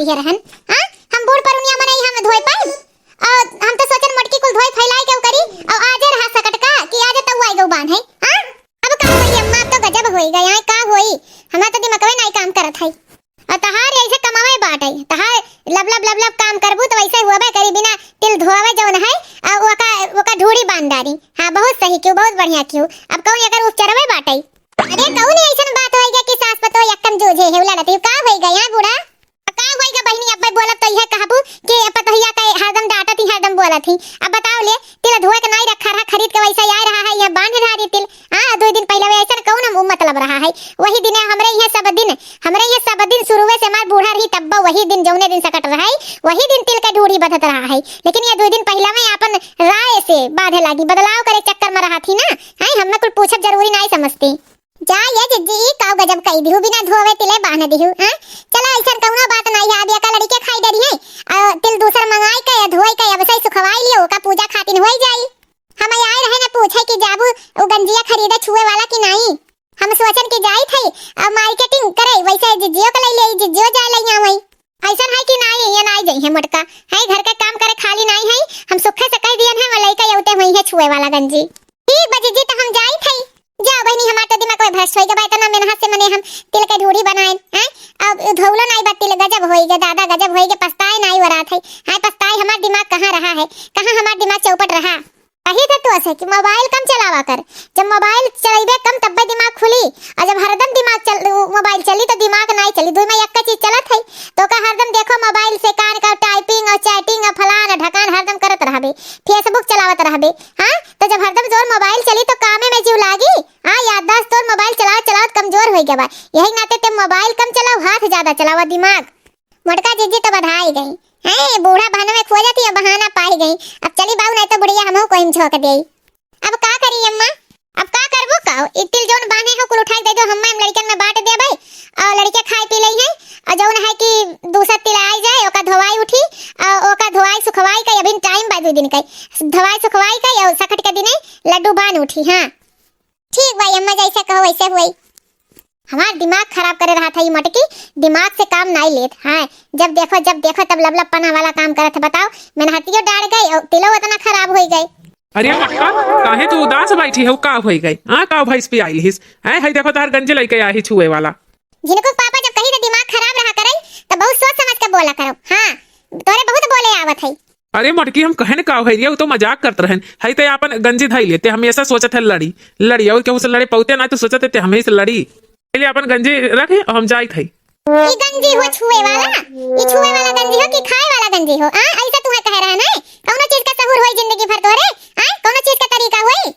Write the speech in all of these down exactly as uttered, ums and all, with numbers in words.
ये रहन, हाँ? हम बूढ़ परुनिया मनई हम धोए पाइब? और हम तो सोचन मोटकी कुल धोए फैलाए के करी, और आजे रहा सकट का कि आजे तउआई गउ बान्हे, हाँ? अब का होई अम्मा, अब तो गजब होई गए, आए का होई? हमार तो दिमगवे नाई काम करत है। और तहार ऐसे कमावे बाटे, तहार लब लब लब लब काम करबू तो वैसे हुआबे करी, बिना तिल धोवे जौन है, और ओका, ओका ढूढ़ी बांध डारी। हाँ, बहुत सही किहू, बहुत बढ़िया किहू। अब कौन एकर उपचरवे बाटे? अरे कौन ऐसन बात होई गए कि सास पतोह यक्कन जूझे है, लड़त है, का होई गए यहाँ बूढ़ा? का होई गा बहिनी, अब्बे बोलब तो इहे कहबू कि पतोहिया के हरदम डांटत ही, हरदम बोलत ही। अब बताओ ले, तिल धोए के नाई रखा रहा, खरीद के वैसे आए रहा है, यहाँ बांध डारी तिल। हाँ, दुइ दिन पहिले वैसन कौन हम मतलब रहा है। वही दिन हमरे यहाँ सब दिन, हमरे यहाँ सब दिन शुरुए से हमार बूढ़ा रही तब्बा वही दिन, जौने दिन सकट रहा है, वही दिन तिल के ढूढ़ी बधत रहा है। लेकिन ये दुइ दिन पहिले में आपन राय से बांधे लागी, बदलाव करे चक्कर में रहा थी ना। हैं, हमें कुल पूछब जरूरी नाई समझती। जा ये जिज्जी, ई काव गजब कई दिहू, बिना धोवे तिले बांध दिहू, हैं? चला, ऐसन कौनो बात नाई है, अब एका लड़िके खाई डरी है। आ, तिल दूसर मंगाई के, धोई के, अब से सुखवाई लियो, ओका पूजा खातिन होई जाई। हम आए रहे न पूछे कि जाबू उ गंजिया खरीदे छुए वाला कि नाई। हम सोचन कि जाई थई, अब marketing करे, वैसे जिज्जियो के लई ले, जिज्जियो जाए लई आवई। ऐसन है कि नाई, ये नाई जइहे मोटका, है घर के काम करे खाली नाई है, हम सुखे से कह दियन है, वो लइका यौते हुई है छुए वाला गंजी। ठीक बा जिज्जी, तो हम जाई थई। जा बहिनी, हमार तो दिमाग में भ्रष्ट होई गबा, इतना मेहनत से मने हम तिल के ढूढ़ी बनाएन, हैं? अब धौलो नाई बा तिल, गजब होई गे दादा, गजब होई गे, पछताए नाई वरात है। हाय पछताए, हमार दिमाग कहाँ रहा है, कहाँ हमार दिमाग चौपट रहा। कही थे तो ऐसे कि mobile कम चलावा कर, जब mobile चलाइबे कम तब्बे दिमाग खुली, और जब हरदम दिमाग चल, mobile चली तो दिमाग नाई चली, दुई में एक चीज चलत है, तो का हरदम देखो mobile से कान का typing और chatting और फलान और ढकान हरदम करत रहबे, Facebook चलावत रहबे, हाँ? तो जब हरदम जोर mobile चली तो कामे में जीव लागी? हाँ, याददाश्त तोर mobile चलावत चलावत कमजोर होई गवा। यही नाते ते mobile कम चलाओ, हाथ ज्यादा चलावा, दिमाग। मोटका जिज्जी तो बधाई गई। हैं, बूढ़ा बहनवे खोजत ही, अब बहाना पाई गई। अब चली बाऊ, नहीं तो बुढ़िया हमहू कोई में झोंक देई। अब का करी अम्मा? अब का करबो का? ई तिल जौन बांधे हो, कुल उठाई दे दो, हम्मा हम लड़िकन में बांट देबे। और लड़िके खाए पी लई हैं। और जौन है कि दूसर तिल आई जाए, ओका धोवाई उठी, और ओका धोवाई सुखवाई का अभी time बा दू दिन का। धोवाई सुखवाई का और सकट के दिने लड्डू बांध उठी। हाँ, ठीक बा अम्मा, जैसे कहो वैसे हुई। हमार दिमाग खराब करे रहा था ये मोटकी, दिमाग से काम नाई लेत। हाँ, जब देखो, जब देखो तब लबलब पना वाला काम करत है। बताओ, मेहनतियो डार गई और तिलो उतना खराब होई गई। अरे मोटका, काहे तू उदास बैठी हो? का होई गई? हाँ, का भैंस पियाई लिहिस? हैं, हई देखो तार गंजी लइके आई छुए वाला। झिनकू के पापा जब कही तो दिमाग खराब रहा करे, तो बहुत सोच समझ के बोला करो। हाँ, तोरे बहुत बोले आवत है। अरे मोटकी, हम कहेन का भई रे, उ तो मजाक करत रहन। हई ते आपन गंजी धई ले, ते हमेशा सोचत है लड़ी, लड़ी, और केहू से लड़े पौते ना, तो सोचत है ते हमें से लड़ी। ले आपन गंजी रखे और हम जाइत हई। ई गंजी हो छुए वाला, ई छुए वाला गंजी हो कि खाए वाला गंजी हो? आ, ऐसा तुहे कह रहे ना, कौनो चीज का सहूर होई जिंदगी भर तोरे? आ, कौनो चीज का तरीका होई?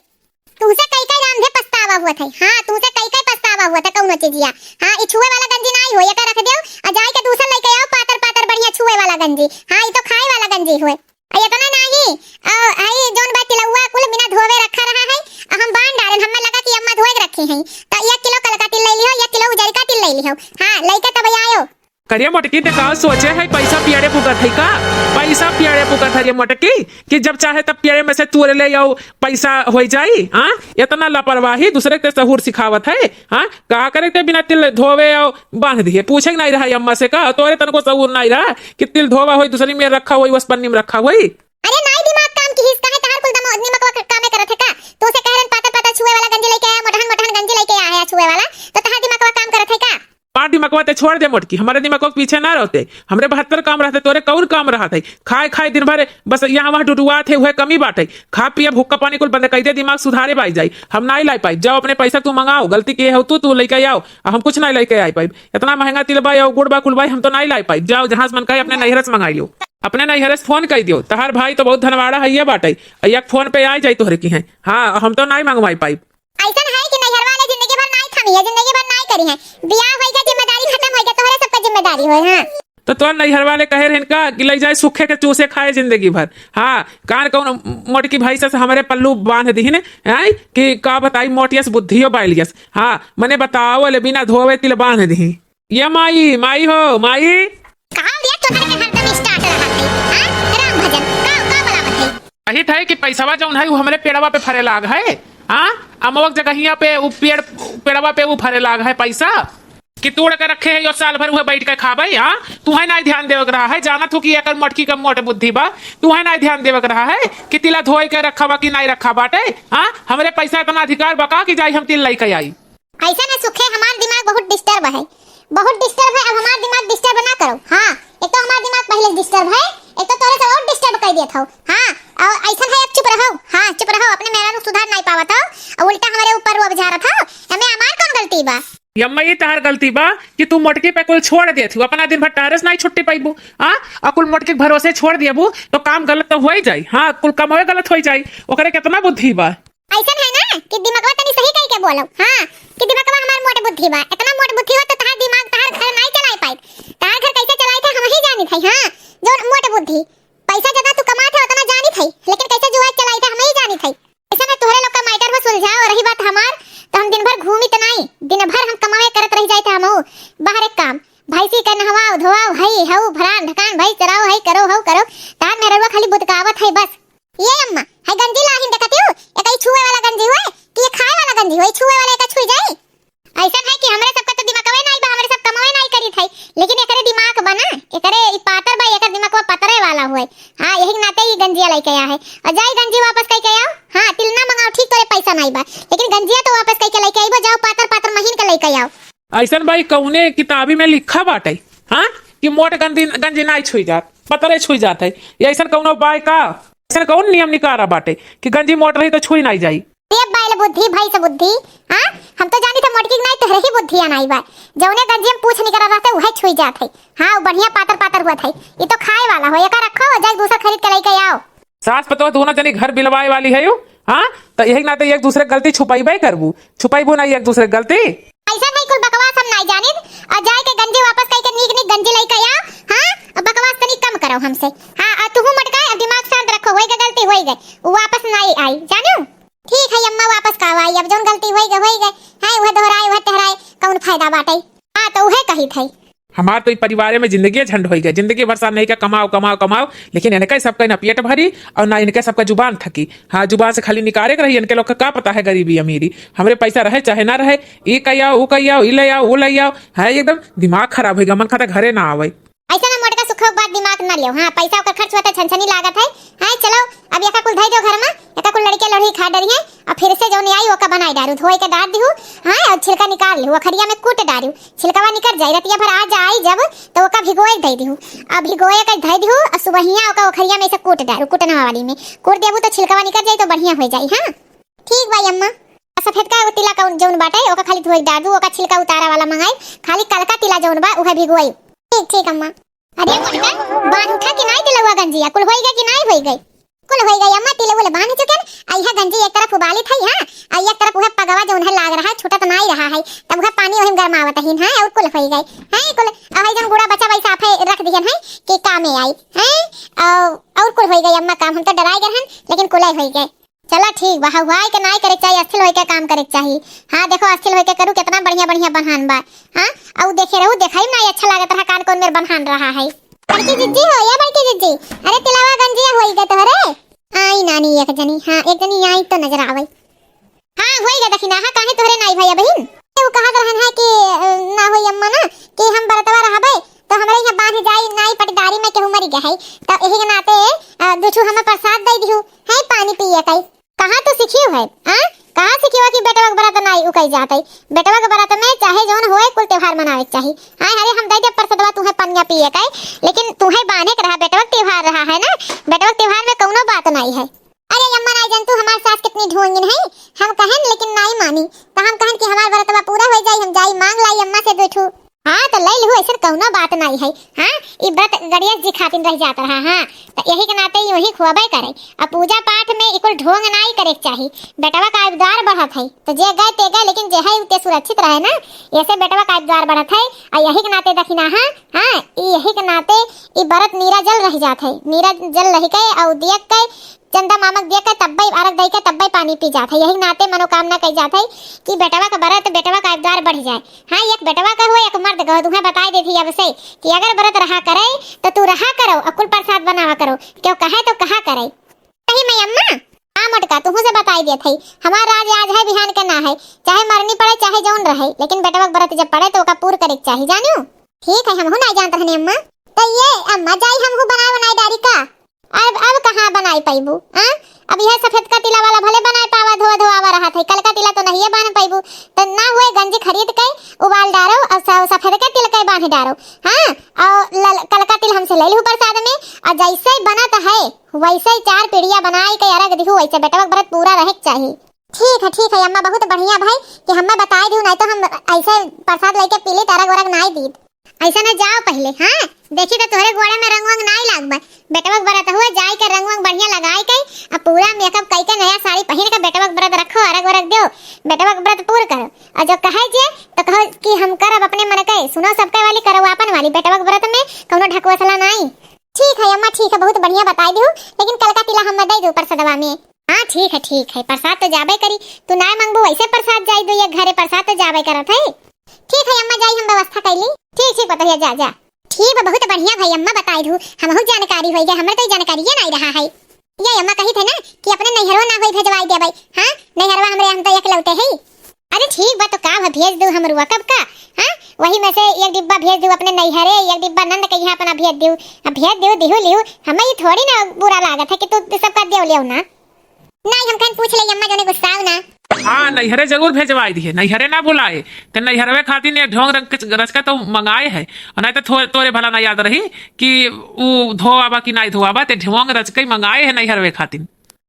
तुमसे कई कई रामधे पछतावा हुआ था। हाँ, तुमसे कई कई पछतावा हुआ था कौनो चीजिया। हाँ, ई छुए वाला गंजी नाई हो, एका रख देओ, आ जाए के दूसर लइके आओ, पातर पातर बढ़िया छुए वाला गंजी। हाँ, ई तो खाए वाला गंजी हुए। आ इतना नाही, आ, आई जौन बा तिलौआ कुल बिना धोवे रखा रहा है, आ हम बांध डारेन, हमें लगा कि अम्मा धोए के रखी हैं। तो एक किलो कलका तिल ले लिहो, एक किलो उजरिका तिल ले लिहो। हाँ, लइके तब आयो। करिया मोटकी, ते का सोचे है, पैसा पियरे फुकत है का? पैसा पियरे फुकत है रे मोटकी, कि जब चाहे तब पियरे में से तोड़ ले आओ, पैसा हो जाई? हाँ, इतना लापरवाही, दूसरे के सहूर सिखावत है। हाँ, का करे ते बिना तिल धोवे आओ बांध दिए, पूछे के नहीं रहा अम्मा से का? तोरे तनको सहूर नहीं रहा कि तिल धोवा होई, दूसरी में रखा होई, वस पन्नी में रखा होई। अरे नाई दिमाग काम की हिस, काहे तहार कुल दमा-, दिमागवा क-, कामे करत है का? तू से कह रहन पातर पातर छुए वाला गंजी लेके आया, मोटहन मोटहन गंजी लेके आया है छुए वाला, तो तहार दिमागवा काम करत है का? हमार दिमकवा ते छोड़ दे मोटकी, हमरे दिमकवा के पीछे ना रहते, हमरे बहत्तर काम रहते, तोरे कौन काम रहत है? खाए खाए दिन भर बस यहाँ वहाँ डुडुआत है, उहे कमी बाटे। खा पिए हुक्का पानी कुल बंद कर दे, दिमाग सुधारे बाई जाई, हम नाई लाई पाई। जाओ अपने पैसा तू मंगाओ, गलती किए हो तू, तू लेके आओ, आ हम कुछ नाई लेके आई पाई। इतना महंगा तिल बा, गुड़ बा, कुल बा, हम तो नाई लाई पाई। जाओ जहाँ से मन कहे अपने नैहरे से मंगाई लियो, अपने नैहरे से फोन कर दियो, तहार भाई तो बहुत धनवाड़ा है ये बाटे, आ एक फोन पे आ जाई तोहरे की हैं। हाँ, हम तो नाई मंगवाई पाई। ऐसन है कि नैहर वाले जिंदगी भर नाई थमी है, जिंदगी भर नाई करी है। बियाह होई गया, जिम्मेदारी खत्म होई गया, तोहरे सबका जिम्मेदारी होए। हाँ। तो तोर नैहर वाले कहे रहन का कि ले जाए सूखे के चूसे खाए जिंदगी भर। हाँ, कान कौन मोटकी भैंस से हमरे पल्लू बांध दिहिन, हैं? कि का बताई, मोटियस बुद्धियो बाइलियस। हाँ, मने बताओ ले बिना धोवे तिल बांध दिही। ये माई, माई हो, माई। कहाँ रे तोहर के हरदम start रहत है? हाँ? राम भजन, का, का बोलावत है? कही थे कि पैसवा जौन है, वो हमरे पेड़वा पे फरे लाग है। हाँ? अमवा के जगहिया पे, वो पेड़, पेड़वा पे वो फरे लाग है पैसा। कि तोड़ के रखे है यो साल भर उहे बैठ के खाबे, हाँ? तुहे नाई ध्यान देवे के रहा है, जानत हो कि एकर मोटकी के मोट बुद्धि बा, तुहे नाई ध्यान देवे के रहा है कि तिला धोए के रखा बा कि नाई रखा बाटे, हाँ? हमरे पैसा इतना अधिकार बा का कि जाई हम तिल लइके आई? ऐसा ना सुखे, हमार दिमाग बहुत disturb है, बहुत disturb है। अब हमार दिमाग disturb ना करो। हाँ, एक तो हमार दिमाग पहले से disturb है, एक तो तोरे से और disturb कर देत हो। हाँ, और ऐसा है, अब चुप रहो। हाँ, चुप रहो, अपने मेहरारू सुधार नहीं पावत हो, और उल्टा हमारे ऊपर रोब झारत हो। एमे हमार कौन गलती बा? यम्मा, ये तहार गलती बा कि तू मोटकी पे कुल छोड़ देत हो, अपना दिन भर टारस नहीं छुट्टी पाइबू। हाँ, और कुल मोटकी के भरोसे छोड़ दियबू तो काम गलत तो हो ही जाई। हाँ, कुल कमावे गलत हो ही जाई, ओकरे कितना बुद्धि बा। ऐसन है ना कि दिमगवा तनी सही कह के बोलो। हाँ, कि दिमगवा हमार मोट बुद्धि बा। इतना मोट बुद्धि हो तो तहार दिमाग, तहार घर नाई चलाए पाइत। तहार घर कैसे चलाइत है हम ही जानित है। हाँ, जो मोट बुद्धि, पैसा ज्यादा तू कमात है उतना जानित है, लेकिन कैसे जुआ चलाइत है हम ही जानित है। ऐसा ना तोहरे लोग का matter में सुलझाओ। रही बात हमार, तो हम दिन भर घूमित नाई, दिन भर हम कमावे करत रह जाइत है हमहू। बाहर एक काम, भैंसी के नहवाओ, धोआओ, हई, हऊ, भरान, ढकान, भैंस चराओ, हई करो, हऊ करो। तहार मेहरवा खाली बुतकावत है बस। ये अम्मा, है गंजी लाहिन देखत हो? एक ई छुए वाला गंजी हुए कि ये खाए वाला गंजी हुए? छुए वाला एक छुई जाए? ऐसा है कि हमरे सबका तो दिमागवे नाई बा, हमरे सब कमावे नाई करी थे, लेकिन एकरे दिमाग बा ना, एकरे ई पातर बा, एकर दिमागवा पतरे वाला हुए। हाँ, यही के नाते ई गंजिया लेके आया है। और जाई गंजी वापस कह के आओ। हाँ, तिलना मंगाओ, ठीक तोरे पैसा नाई बा, लेकिन गंजिया तो वापस कह के लेके आइबो। जाओ पातर पातर महीन के लेके आओ। ऐसन भाई कौने किताबी में लिखा बाटे, हाँ, कि मोट गंदी, गंजी नाई छुई जात, पतरे छुई जात है? ये ऐसन कौनो बाय का? ऐसन कौन नियम निकारा बाटे कि गंजी मोट रही तो छुई नाई जाई? ये बैल बुद्धि, भैंस बुद्धि, हाँ, हम तो जानी थे मोटकी के नाई, तोहरे ही बुद्धि अनाई बा। जौने गंजी में पूछ निकरा रहते, उहे छुई जात है। हाँ, वो बढ़िया पातर पातर हुआ था, ये तो खाए वाला हो, एका रखो, जाई दूसरा खरीद के लेके आओ। सास पतोह दोनों जनी घर बिलवाए वाली है यू, हाँ? तो यही नाते एक दूसरे के गलती छुपाइबे करबू, छुपाइबू ना एक दूसरे के गलती। ऐसा नहीं, कुल बकवास हम नहीं जानित। और जाए के गंजी वापस कह के नीक नीक गंजी लेके आओ, हाँ? और बकवास तनी कम करो हमसे। हाँ, और तुहू मटकाए, अब दिमाग शांत रखो, होई गए गलती, होई गए, वो वापस नहीं आई, जानो? ठीक है अम्मा, वापस का आई, अब जौन गलती होई गए, होई गए, है वह दोहराए, वह टहराए, कौन फायदा बाटे? हाँ, तो वह कही थे। हमार तो ई परिवारे में जिंदगी झंड होई गए, जिंदगी भर सामने का कमाओ, कमाओ, कमाओ, लेकिन इनके सबका ना पेट भरी और ना इनके सबका जुबान थकी। हाँ, जुबान से खाली निकारे के रही, इनके लोग का का पता है गरीबी अमीरी। हमरे पैसा रहे चाहे ना रहे, ई कह आओ, ऊ कह आओ, ई ले आओ, ऊ ले आओ। हाँ, एकदम दिमाग खराब होई गए, मन खाता घरे ना आवे। ऐसा ना मोटका सुखो बात दिमाग ना लियो। हाँ, पैसा ओकर खर्च होता, छनछनी लागत है। हाँ, चलो, अब एका कुल धई दो घर में, एका कुल लड़के लड़ही खा डरी है, और फिर से जौन आई ओका बनाई डारू, धोए के डार दिहू। हाँ, और छिलका निकाल लिहू, अखरिया में कूट डारू, छिलकवा निकल जाई, रतिया भर आ जा आई जब, तो ओका भिगोए दे दिहू। अब भिगोए के धई दिहू, और सुबहिया ओका ओखरिया में से कूट डारू, कुटना वाली में कूट देबू तो छिलकवा निकल जाई, तो बढ़िया हो जाई। हाँ, ठीक बा अम्मा। आ सफेद का एगो तिला का जौन बाटे, ओका खाली धोए डार दू, ओका छिलका उतारा वाला मंगाई, खाली कलका तिला जौन बा, उहे भिगोई। ठीक, ठीक अम्मा। अरे मोटका, बांध उठा कि नाई तिलवा गंजिया? कुल होई गए कि नाई होई गए? कुल होई गए अम्मा, तिलवा ले बांध चुके न। आ यह गंजी एक तरफ उबाली थई, हाँ, आ एक तरफ उहे पगवा जौन है लाग रहा है, छूटत नाई रहा है, तब उहे पानी वही में गरमावत ही, हाँ, और कुल होई गए, हैं, कुल, अहै जौन गुड़ा बचा वैसा आपे रख दिहन है कि कामे आई, हैं, और, और कुल होई गए अम्मा काम, हम तो डराए गए हन, लेकिन कुल होई गए। चला ठीक बा, हहुआई के नाई करे के चाही, अस्थिर होई के काम करे के चाही। हाँ, देखो, अस्थिर होई के करू, कितना बढ़िया बढ़िया बन्हान बा। हाँ, अउ देखे रहू, देखाई नाई अच्छा लागत रहा, कान कौन मेर बन्हान रहा है। बड़की जिज्जी हो, या बड़की जिज्जी, अरे तिलवा गंजिया होई गए तोहरे। आई नानी एक जनी, हाँ, एक जनी आई तो नजर आवई। हाँ, होई गए दखिना, हाँ, काहे तोहरे नाई भैया बहिन? वो कहत रहन है कि, अ, ना होई अम्मा ना, कि हम बरतवा रहबे, तो हमरे यहाँ बांध जाई नाई पटीदारी में केहू मरी गए है, तो यही के नाते, अ, दुठू हमें प्रसाद दे दिहू, है पानी पिए कई। कहाँ तू सीखियो है, आ? कहाँ सीखियो कि बेटवा के बरत नाई उकई जात है? बेटवा के बरत में चाहे जौन होए, कुल त्योहार मनावे के चाही। हाँ, अरे हम दे दे परसदवा तुहे पनिया पिए के, लेकिन तुहे बांधे के रहा, बेटवा के त्योहार रहा है ना, बेटवा के त्योहार में कौनो बात नाई है। अरे अम्मा नाई जान तू हमार सास कितनी ढोंगिन है, हम कहन लेकिन नाई मानी, तो हम कहन कि हमार बरतवा पूरा हो जाई, हम जाई मांग लाई अम्मा से दो ठू। हाँ, तो ले लहू, ऐसन कौनो बात नाई है। हाँ, ई व्रत गणेश जी खातिन रह जात रहा। हाँ, तो यही के नाते ई वही खुआबे करे। अब पूजा पाठ में ई कुल ढोंग नाई करे के चाही। बेटवा का आयु द्वार बढ़त है, तो जे गए ते गए, लेकिन जे है उ ते सुरक्षित रहे ना, ऐसे बेटवा का आयु द्वार बढ़त है। आ यही के नाते दखिना, हाँ, हाँ, ई यही के नाते ई व्रत नीरा जल रह जात है, नीरा जल रह के और दियक के चंदा मामक दिया के तब्बे अरग दई के तब्बे पानी पी जात है। यही नाते मनोकामना कही जात है कि बेटवा का बरत, बेटवा का आयु द्वार बढ़ जाए। हाँ, एक बेटवा का हो, एक मर्द का हो, तुम्हें बताई देती अब से कि अगर बरत रहा करे तो तू रहा करो और कुल प्रसाद बनावा करो, क्यों कहे तो कहा करे। सही में अम्मा? हाँ मोट का तुहू से बताई देत हई, हमार राज आज है, बिहान के ना है, चाहे मरनी पड़े, चाहे जौन रहे, लेकिन बेटवा के व्रत जब पड़े तो ओका पूर करे के चाही, जानियो। ठीक है, हमहू नाई जानत रहनी अम्मा। तो ये अम्मा जाई हमहू बनाए बनाए डारी का? अब, अब कहाँ बनाई पइबू, आ? अब यह सफेदका तिला वाला भले बनाए पावा, धोआ धोआवा रहत है, कलका तिला तो नहिए बांध पइबू। तो ना हुए गंजी खरीद के उबाल डारो और स-, सफेदका तिल के बांध डारो, हाँ? और लल-, कलका तिल हमसे ले लिहू प्रसाद में, और जैसे बनत है वैसे ही चार पीढ़िया बनाई के अरग दिहू, वैसे बेटवा के व्रत पूरा रहे के चाही। ठीक है, ठीक है अम्मा, बहुत बढ़िया भाई कि हमें बताई दिहू, नहीं तो हम ऐसे प्रसाद लेके पीली त अरग वरग नाई दीद। ऐसा ना जाओ पहले, हाँ, देखी तो तोहरे गोड़े में रंग वंग नाई लागबा। बेटवा के व्रत हुआ, जाई के रंग वंग बढ़िया लगाई के, अब पूरा मेकअप कई के नया साड़ी पहिर के बेटवा के व्रत रखो, अरग वरग दियो, बेटवा के व्रत पूर करो। और जो कहे जे तो कहो कि हम करब अपने मन के, सुनो सबके वाली, करो आपन वाली, बेटवा के व्रत में कौनो ढकवसला नाई। ठीक है अम्मा, ठीक है, बहुत बढ़िया बताई दिहू, लेकिन कलका तिला हम दे दू प्रसादवा में। हाँ ठीक है, ठीक है, प्रसाद तो जाबे करी, तू ना मंगबू वैसे प्रसाद जाई दू, ये घरे प्रसाद तो जाबे करत है। ठीक है अम्मा, जाई हम व्यवस्था कैली। ठीक, ठीक पतोहिया, जा, जा। ठीक बा, बहुत बढ़िया भाई अम्मा बताई दू, हमहू जानकारी होई गए, हमरे तो ई जानकारिये नाई रहा है। ये अम्मा कही थे ना कि अपने नैहरवा ना होई भेजवाई देबै। हाँ, नैहरवा हमरे हम तो एकलौते है। अरे ठीक बा, तो का भा भेज दू हमरुआ कब का? हाँ, वही में से एक डिब्बा भेज दू अपने नैहरे, एक डिब्बा नंद के यहाँ अपना भेज दू। अब भेज दू, दिहू लिहू, हमें ये थोड़ी ना बुरा लागत है कि तू सब कर दियो लियो ना। नहीं, हम कहीं पूछ ले अम्मा, जने गुस्साओ ना। हाँ, नैहरे जरूर भेजवाई दिहे, नैहरे ना बुलाए। ते नैहरवे खातिर ने ढोंग रंग के रचका तो मंगाए है, और नहीं तो थो-, तोरे भला ना याद रही कि ऊ धोआबा कि नाई धोआबा, ते ढोंग रचका ही मंगाए है नैहरवे खातिर।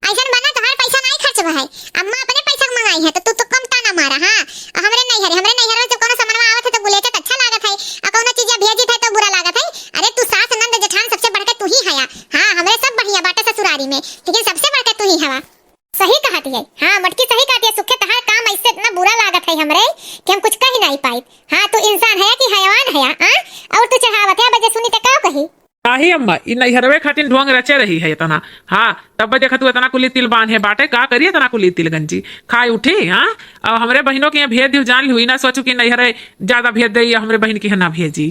ऐसन बना तोहार पैसा नाई खर्च भा है, अम्मा अपने पैसा के मंगाई है, तो तू तो कम ताना मारा। हाँ, और हमरे नैहरे, हमरे नैहरवा से कोनो सामानवा आवत है तो गुलेचत अच्छा लागत है, और कोनो चीज भेजी थे तो बुरा लागत है। अरे तू सास नंद जेठान सबसे बढ़ के तू ही हया। हाँ, हमरे सब बढ़िया बाटे ससुरारी में, लेकिन सबसे बढ़ के तू ही हवा। सही कहत है। हाँ, मोटकी सही कहत है। सुखे तहार काम ऐसे इतना बुरा लागत है हमरे कि हम कुछ कह नहीं पाई। हाँ, तू इंसान है कि हैवान है, हाँ? और तू चढ़ावत है, बजे सुनी तो का कही? काहे अम्मा, ई नैहरवे खातिर ढोंग रचे रही है इतना। हाँ, तब देखा तू इतना कुली तिल बांधे बाटे, का करी इतना कुली तिल गंजी? खाए उठी, हाँ? अब हमरे बहिनों के यहाँ भेज दिहू, जान लिहू, ई ना सोचू कि नैहरे ज्यादा भेज दे या हमरे बहिन के यहाँ ना भेजी।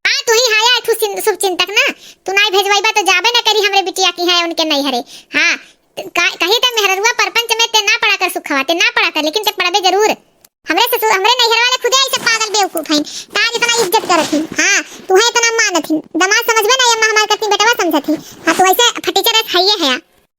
हाँ, तू ही हाया एक ठू सिन-, शुभ चिंतक ना, तू नाई भेजवाई बा तो जाबे ना करी हमरे बिटिया की है उनके नैहरे। हाँ, का-, कही त मेहररुआ परपंच में ते ना पड़ा कर सुखवा, ते ना पड़ा कर, लेकिन ते पड़बे जरूर। हमरे ससुर, हमरे नैहर वाले खुदे ऐसे पागल बेवकूफ हैं, तार इतना इज्जत करत हैं, हाँ, तुहे इतना मानत हैं, दमाद समझबे ना, ये अम्मा हमार कतनी बेटवा समझत हैं। हाँ, तू ऐसे फटीचर है, है ये है।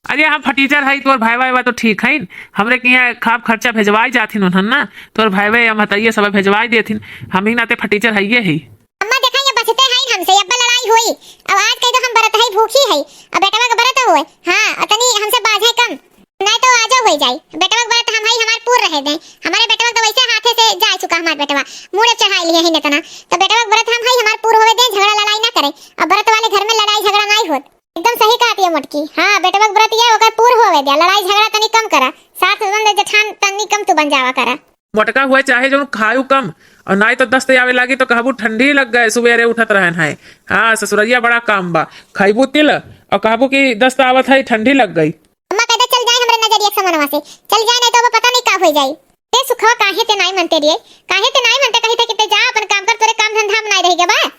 अरे हम फटीचर है, तोर भाई वाई तो ठीक है, हमरे के यहाँ खाब खर्चा भेजवाई जात हैं उन्हन ना, तोर भाई वाई हम हतैये सब भेजवाई देत हैं, हम ही नाते फटीचर है ये है। अम्मा देखा, ये बचते हैं हमसे, अब्बा लड़ाई हुई। अब आज कह दो हम बरत है, भूखी है, अब बेटवा का बरत हुए। हाँ, और तनी हमसे बाझे कम, नहीं तो आजो हो जाई। बेटवा का बरत हम है, हमार पूर रहे दें। हमारे बेटवा तो वैसे हाथे से जा चुका हमार बेटवा, मूड़े चढ़ाई लिए है इतना। तो बेटवा का बरत हम है, हमार पूर होवे दें, झगड़ा लड़ाई ना करे। अब बरत वाले घर में लड़ाई झगड़ा नहीं होत। एकदम सही कहत है मोटकी। हाँ, बेटवा का बरत ये ओकर पूर होवे दे, लड़ाई झगड़ा तनी कम करा, सास ननद जेठान तनी कम तू बन जावा करा। मोटका हुआ चाहे जौन खायू कम, और नाई तो दस्त आवे लागी तो कहबू ठंडी लग गए, सुबेरे उठत रहन है। हाँ, ससुररिया बड़ा काम बा, खैबू तिल और कहबू कि दस्त आवत है, ठंडी लग गई। अम्मा कहते चल जाए हमरे नजरिया के समनवा से, चल जाए, नहीं तो अब पता नहीं का हो जाई। ते सुखवा काहे ते नाई मनते रे, काहे ते नाई मनते, कही थे कि ते जा अपन काम कर, तोरे काम धंधा में नाई रह गया बा।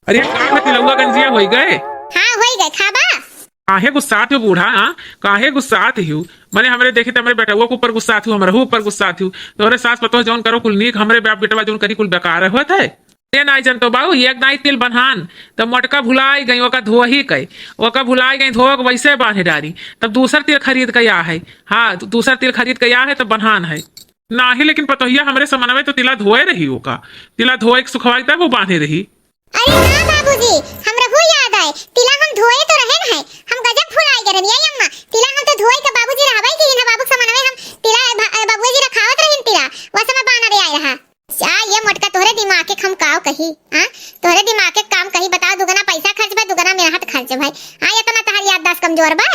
अरे का है तिलौआ गंजिया होई गए? हाँ होई गए, खाबा? काहे गुस्सात हो बूढ़ा, हाँ? काहे गुस्सात हो? मने हमरे देखी त हमरे बेटवा के ऊपर गुस्सात हो, हमरहू ऊपर गुस्सात हो। तोहरे सास पतोह जौन करो कुल नीक, हमरे बाप बेटवा जौन करी कुल बेकार होत है। ते नाई जनतो बाबू, एक दाई तिल बन्हान, तब मोटका भुलाई गई, ओका धोही कई, ओका भुलाई गई, धोवक वैसे बांधे डारी, तब दूसर तिल खरीद के आ है। हाँ, दू-, दूसर तिल खरीद के आ है, तब बन्हान है। नाही, लेकिन पतोहिया हमरे समनवे तो तिला धोए रही, ओका तिला धोए के सुखवाई तब वो बांधे रही। अरे हाँ बाबूजी, हमरहू याद आए, तिला हम धोए तो रहेन है, हम गजब भुलाए गए रहनी। आई अम्मा, तिला हम तो धोए के बाबूजी रहबे की ना, बाबू के समनवे हम तिला बा-, बाबूजी रखावत रहिन तिला, वह समय बाना रे आए रहा। आ, ये मोटका तोहरे दिमाग के हम काव कही, हाँ? तोहरे दिमाग के काम कही, बताओ, दुगना पैसा खर्च भाई, दुगना मेहनत खर्च भाई। हाँ, ये तो ना तहार याददाश्त कमजोर बा।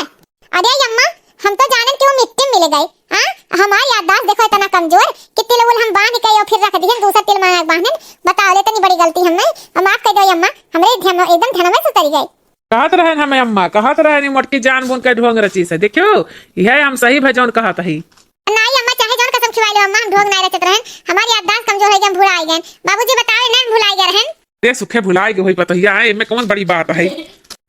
अरे अम्मा, हम तो जानन कि वो मिट्टी में मिल गए। हाँ, हमार याददाश्त देखो इतना कमजोर कि तिल उल हम बांध के और फिर रख दिहन, दूसरा तिल मांग बांधन। बताओ ले, इतनी बड़ी गलती हमने, हम माफ कर दो अम्मा, हमरे ध्यान एकदम ध्यान में से उतरी गए। कहत रहन हमें अम्मा, कहत रहन ई मोटकी जान बुन के ढोंग रची से। देखियो, यह हम सही भजौन कहत ही। नाई अम्मा, चाहे जौन कसम खिवाई लो अम्मा, हम ढोंग नाई रचत रहन। हमार याददाश्त कमजोर हो गई, हम भुलाई गए। बाबूजी बतावे ना, हम भुलाई गए रहन। ते सुखे भुलाई गए होई पतोहिया, एमे कौन बड़ी बात है?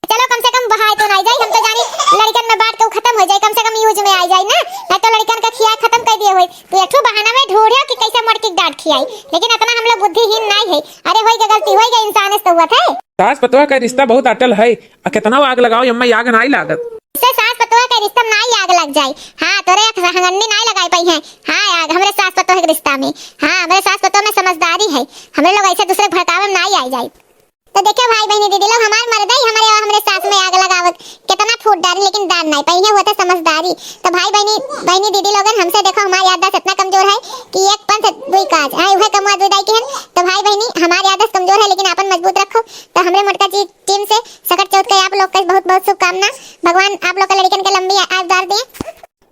चलो कम से कम बहाई तो नाई जाई, हम तो जानी लड़िकन में बांट के उ खतम होइ जाई, कम से कम use में आई जाई ना, नाहीं तो लड़िकन का खियाए खतम कर दिए होई। तू एक ठो बहाना में ढूंढे कि कैसे मोटकी के डांट खियाई, लेकिन इतना हम लोग बुद्धिहीन नाई है। अरे होई के गलती होई के इंसान से तो हुआ थे। सास पतोह का रिश्ता बहुत अटल है, आ कितना आग लगाओ एम्मा आग नाई लागत। से सास पतोह का रिश्ता में नाई आग लग जाई। हाँ, तोरे एक हंगन्नी नाई लगाई पाई है। हाँ, आग हमरे सास पतोह के रिश्ता में। हाँ, हमरे सास पतोह में समझदारी है, हमरे लोग ऐसे दूसरे के भड़कावे में नाई आई जाई। तो देखियो भाई बहनी दीदी लोग, हमार मर्द ही हमरे और हमरे सास में आग लगावत, कितना फूट डारी लेकिन दान नाई पाई है, हुआ था समझदारी। तो भाई बहनी, बहनी दीदी लोगन, हमसे देखो हमार याददाश्त इतना कमजोर है कि एक पन से दुई काज, हाँ, उहे कमुआ दुई दाई के हन। तो भाई बहनी, हमार याददाश्त कमजोर है लेकिन आपन मजबूत रखो। तो हमरे मोटका जी टीम से सकट चौथ के आप लोग के बहुत बहुत शुभकामना। भगवान आप लोग के लड़िकन के लंबी आयुदार दे।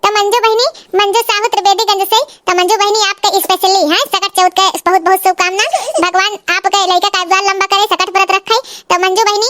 तो मंजू बहनी, मंजू साहू त्रिवेदीगंज से, तो मंजू बहनी आपके specially हैं सकट चौथ के बहुत बहुत शुभकामना। भगवान आपके लड़का का आयुदार लंबा करे, सकट व्रत रखे। तो मंजू बहनी,